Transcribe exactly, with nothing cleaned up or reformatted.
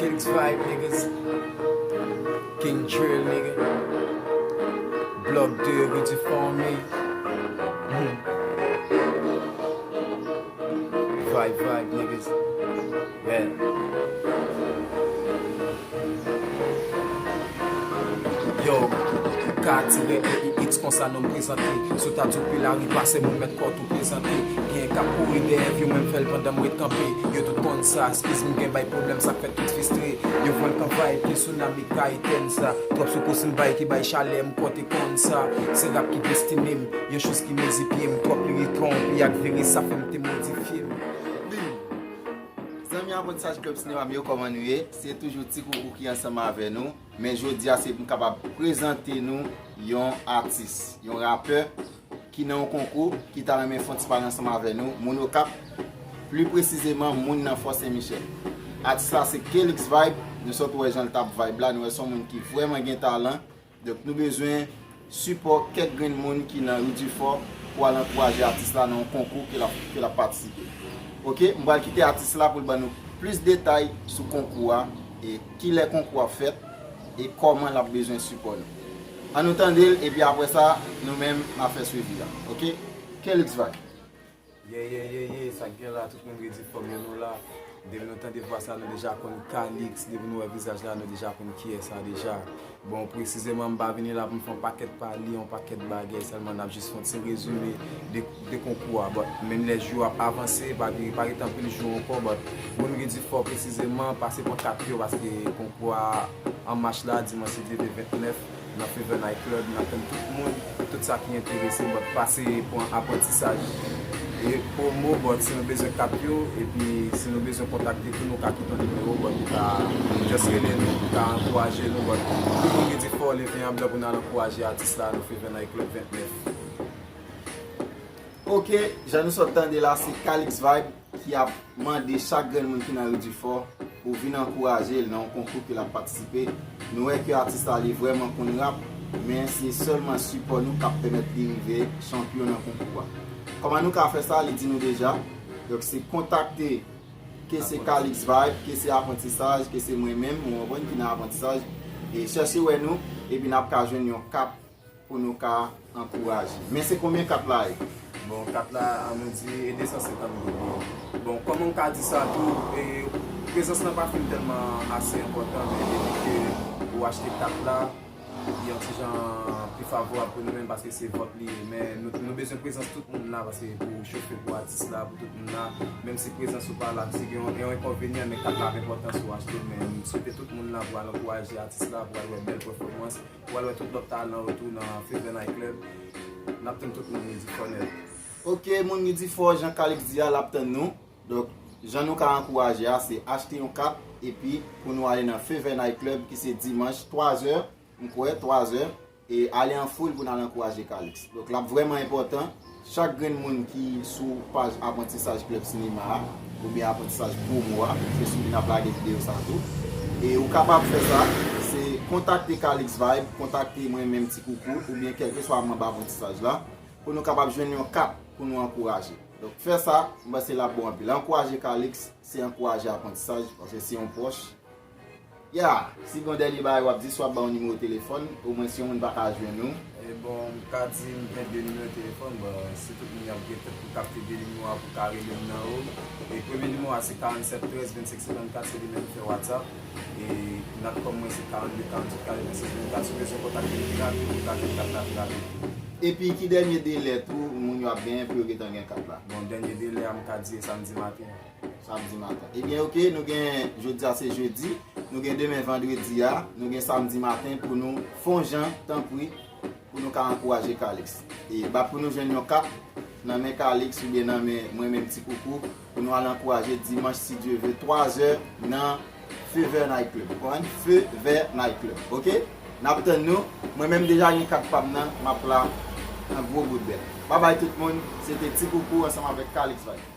Killix Vibe, niggas. King Drill, nigga. Block de Rudy Formé. Hmm. Vibe, vibe, niggas. Yeah. Yo, ka tire E I X konsa non m prezante. Si w ta di w pi lari pase m, ou mèt kò tou prezante. Gen k ap kouri dèyè vi w, men m fè l pandan m ret kanpe. Yo tout konn sa, eskiz m gen bay pwoblèm, sa k fè tout fristre. Yo vòlkan vibe, ke tsunami ka etèn sa. Twòp soukous m bay ki bay chalè, m kwè w te konn sa. Se rap ki destine m, yon choz ki mezi pye m. Twòp lirik twonpe ak vire, sa fè m te modifye m. Zanmi aprantisaj Club Sinema m yo, kòman nou ye? Se toujou Ti Koukou ki ansanm avè nou. Men jodi a, se pou m kapab prezante nou yon atis, yon rapè ki nan yon konkou, ki ta renmen fè yon ti pale ansanm avè nou, moun Okap, pli presizeman, moun nan Fò Sen Michèl. Atis la se Killix Vibe, nou sot wè jan l t ap vibe la, nou wè se yon moun ki vrèman gen talan. Donk, nou bezwen sipò kèk grenn moun ki nan Ri Difò pou al ankouraje atis la nan yon konkou ke l ap, ke l ap patisipe. Oke, m pral kite atis la pou l ban nou plis detay sou konkou a, e kilè konkou a ap fèt, e kòman l ap bezwen sipò nou. An nou tande l, epi apre sa, nou menm, n a fè swivi a. Oke? Killix Vibe. Ye, ye, ye, ye, sa k gen la, tout moun Ri Difò, men nou la. Depi nou tande vwa sa, nou deja konn Killix, depi nou wè vizaj la, nou deja konn kiyès sa deja. Bon, presizeman, m pa vini la pou m fè yon pakèt pale, yon pakèt bagay, sèlman n ap jis fè yon ti rezime de, de konkou a. But, menm lè jou ap avanse, pa gen, pa rete anpil jou ankò, but, moun Ri Difò presizeman, pase pran kat yo, paske konkou a an mach la, dimanch si Dye vle vennèf, nan Fever Night Club, n ap tann tout moun, tout sa ki enterese, but pase pran aprantisaj. E pwomo, but si nou bezwen kat yo, epi si nou bezwen kontakte tou, nou ka kite yon nimewo, but nou ka just rele nou, nou ka ankouraje nou, but tout moun Ri Difò leve an blan pou n al ankouraje atis la nan Fever Night Club vennèf. Oke, jan nou sot tande la, se Killix Vibe ki ap mande chak grenn moun ki nan Ri Difò pou vin ankouraje l nan yon konkou ke l ap patisipe. Nou wè ke atis la li vrèman konn rap, men se sèlman sipò nou k ap pèmèt li rive chanpyon nan konkou a. Kòman nou ka fè sa, li di nou deja. Donk se kontakte, ke se Killix Vibe, ke se aprantisaj, ke se mwen menm, ou konprann, ki nan aprantisaj. E chèche wè nou, epi n ap ka jwenn yon kat pou nou ka ankouraje. Men se konbyen kat la ye? Bon, kat la, an nou di, e de san senkant goud li ye. Bon, kòman m ka di sa tou, e, prezans lan pa fin tèlman ase enpòtan, men depi ke ou achte kat la, li yon ti jan pi favorab pou nou menm, paske se vòt li ye. Men nou, nou bezwen prezans tout moun la, paske pou chofe pou atis la, pou tout moun la, menm si prezans ou pa la, si gen yon, yon enkonvenyan, men kat la ap enpòtan si w achte l. Men m swete tout moun la pou al ankouraje atis la, pou al wè bèl pèfòmans, pou al wè tout lòt talan yo tou nan Fever Night Club. N ap tann tout moun Ri Difò nèt. Oke, moun Ri Difò, jan Killix di a, l ap tann nou. Donk, jan nou ka ankouraje a, se achte yon kat, epi pou nou ale nan Fever Night Club, ki se dimanch, twa zè, m kwè, twa zè, e ale an foul pou n al ankouraje Killix. Donk, l ap vrèman enpòtan. Chak grenn moun ki sou paj aprantisaj Club Sinema a, oubyen aprantisaj pwomo a, se sou li n ap lage videyo sa tou. E ou kapab fè sa, se kontakte Killix Vibe, kontakte mwen menm Ti Koukou, oubyen kèlkeswa manm aprantisaj la, pou nou kapab jwenn yon kat pou nou ankouraje. Donk, fè sa, m panse l ap bon anpil. Ankouraje Killix, se ankouraje aprantisaj, paske se yon pwòch. Ya, si gen yon dènye bagay w ap di, swa w ap ba yon nimewo telefòn, omwen si yon moun pa ka jwenn ou. E bon, m ka di m gen de nimewo telefòn, bon, si tout moun y ap gen tèt pou kapte de nimewo a pou ka rele m nan yo. E premye nimewo a se karannsèt trèz vennsenk senkannkat, se li menm ki fè WhatsApp. E natcom mwen se karannde karanntuit katrevennsèz vennkat, si w bezwen kontakte m pi rapid, ou ka jwenn kat la pi rapid. Epi ki dènye delè tou moun yo ap genyen pou yo gentan gen kat la? Bon, dènye delè a m ka di e samdi maten. Samdi maten. Ebyen, oke, nou gen, jodi a se jedi, nou gen demen vandredi a, nou gen samdi maten pou nou fè yon jan, tanpri, pou nou ka ankouraje Killix. E bat pou nou jwenn yon kat nan men Killix oubyen nan men mwen menm Ti Koukou, pou nou al ankouraje dimanch, si Dye vle, twa zè nan Fever Night Club. Ou konprann? Fever Night Club. Oke? N ap tann nou. Mwen menm deja gen kat pa m nan, m ap la an gwo bout bèl. Babay tout moun, se te Ti Koukou ansanm avèk Killix Vibe.